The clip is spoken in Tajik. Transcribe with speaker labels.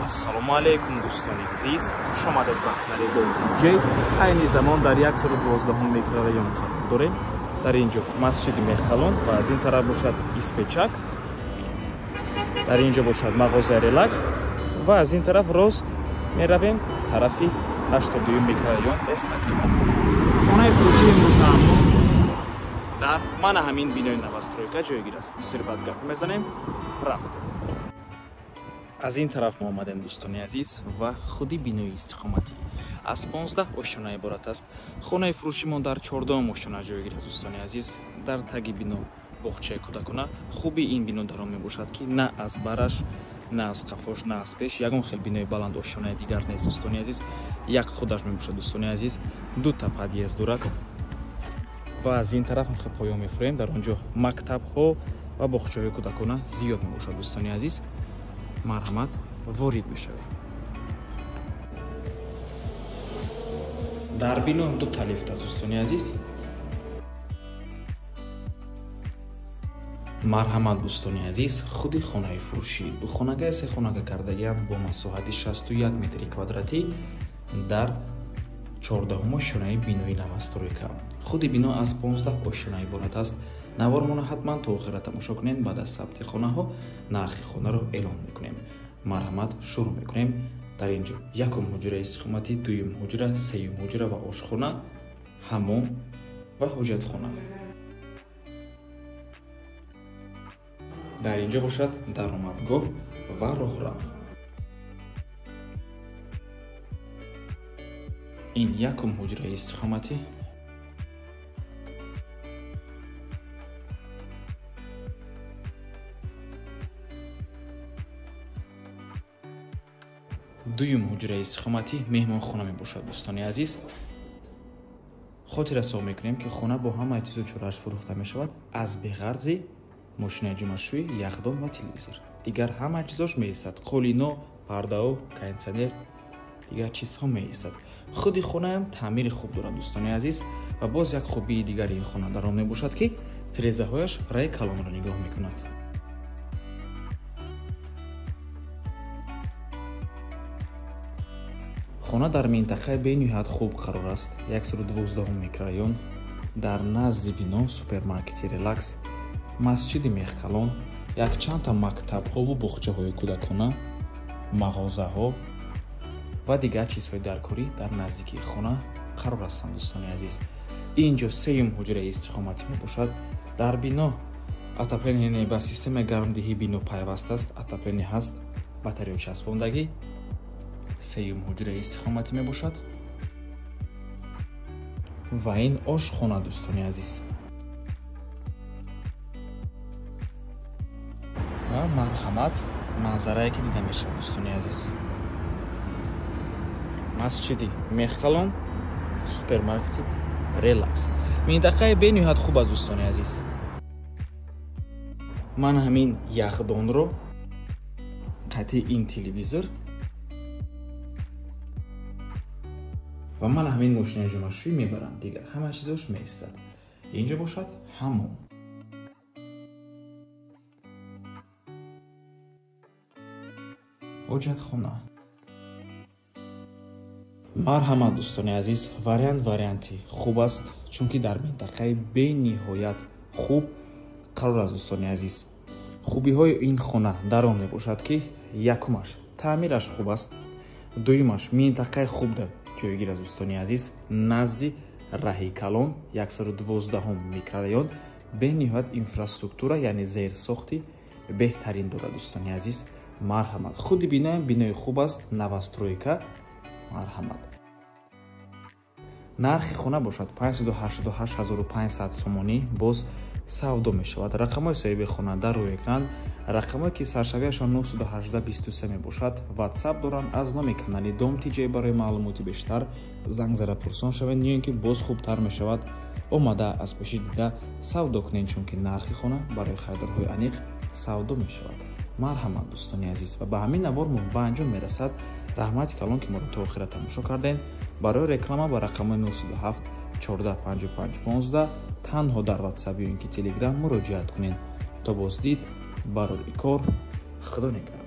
Speaker 1: Ассалому алайкум дӯстони азиз, хуш омадед ба канали Дом ТЖ. Айни замон дар 112 микрорайон қарор дорем. Дар ин ҷо масҷиди Мехкалон ва аз ин тараф бошад Испечак. Дар ин ҷо бошад мағозаи Релакс ва аз ин тараф рост меравем тарафи 82 микрорайон Эстакада. Хонаи фурӯшии имрӯзаамон дар мана ҳамин бинои новостройка ҷойгир аст. Бисёр бад гап мезанем, рафтем. Аз ин тараф мо омадем дӯстони азиз ва худи бинои истиқоматӣ аз 15 ошёна иборат аст. Хонаи фурӯшимон дар 14 ошёна ҷойгир аст дӯстони азиз. Дар таги бино боғчаи кӯдакона. Хубии ин бино дар он мебошад, ки на аз бараш, на аз қафош, на аз пеш ягон хел бинои баланд ошёнаи дигар нест дӯстони азиз. Як худаш мебошад дӯстони азиз. Дута подъезд дорад ва аз ин тараф хел поён мефурем. Дар он ҷо мактабҳо ва боғчаҳои кӯдакона зиёд мебошад дӯстони азиз. Марҳамат, ворид мешавем. Дар бино дута лифт аст дӯстони азиз. Марҳамат дӯстони азиз, худи хонаи фурӯшӣ духонага сехонага кардагианд бо масоҳати 61 метри квадратӣ дар 14 ошёнаи бинои новостройка. Худи бино аз 15 ошёна иборат аст. Навормонро ҳатман то охира тамошо кунед. Баъд аз сабти хонаҳо нархи хонаро эълон мекунем. Марҳамат, шурӯъ мекунем. Дар ин ҷо якум ҳуҷраи истиқоматӣ, дуюм ҳуҷра, сеюм ҳуҷра ва ошхона, ҳамом ва ҳоҷатхона. Дар ин ҷо бошад даромадгоҳ ва роҳрав. Ин якум ҳуҷраи истиқоматӣ. Дуюм ҳуҷраи истиқоматӣ меҳмонхона мебошад дӯстони азиз. Хотиррасон мекунем, ки хона бо ҳамаи чизу чорааш фурӯхта мешавад аз беғарзи мошинаи ҷумъашӯӣ, яхдон ва телевизор. Дигар ҳама чизош меистад: қолино, пардао, кондитсионер, дигар чизҳо меистад. Худи хонаам таъмири хуб дорад дӯстони азиз. Ва боз як хубии дигари ин хона дар он мебошад, ки тирезаҳояш раи калонро нигоҳ мекунад. Хона дар минтақаи бениҳоят хуб қарор аст. 112 микрорайон, дар назди бино супермаркети Релакс, масҷиди Мехкалон, якчандта мактабҳову боғчаҳои кӯдакона, мағозаҳо ва дигар чизҳои даркорӣ дар наздикии хона қарор ҳастанд дӯстони азиз. Ин ҷо сеюм ҳуҷраи истиқоматӣ мебошад. Дар бино отопление ба системаи гармдиҳии бино пайваст аст. Отопление ҳаст, батарея часпондагӣ. Сеюм ҳуҷраи истиқоматӣ мебошад ва ин ошхона дӯстони азиз. Ва марҳамат, манзарае ки дида мешавад дӯстони азиз. Масҷиди Мехкалон, супермаркети Релакс. Минтақаи бениҳоят хуб аст дӯстони азиз. Ман ҳамин яхдонро қатъи ин телевизор ва ман ҳамин мошинаи ҷумъашӯӣ мебаранд. Дигар ҳама чизош меистад. Инҷо бошад ҳамом. Ҳоҷатхона. Марҳамат дӯстони азиз, варианти хуб аст, чунки дар минтақаи бениҳоят хуб қарор аст дӯстони азиз. Хубиҳои ин хона дар он мебошад, ки якумаш таъмираш хуб аст, дуюмаш минтақаи хуб дар ҷойгир аст дӯстони азиз, назди раҳи калон 112 микрорайон бениҳоят инфраструктура, яъне зерсохти беҳтарин дорад дӯстони азиз. Марҳамат, худи биноам бинои хуб аст, новостройка. Марҳамат. Нархи хона бошад 588500 сомонӣ, боз савдо мешавад. Рақамҳои соҳиби хона дар рӯи экран, рақамҳое ки саршавияшон 91823 мебошад, WhatsApp доранд. Аз номи канали Дом ТЖ барои маълумоти бештар занг зада пурсон шавед, ё ин ки боз хубтар мешавад омада аз пеши дида савдо кунед, чунки нархи хона барои харидорҳои аниқ савдо мешавад. Марҳамат дӯстони азиз, ва ба ҳамин навор мо ба анҷом мерасад. Раҳмати калон, ки моро то охира тамошо кардем. Барои реклама ба рақамҳои 907 14 55 15 танҳо дар WhatsApp ё ин ки Telegram муроҷиат кунед. То боздид, барори кор, Худо нигаҳдор.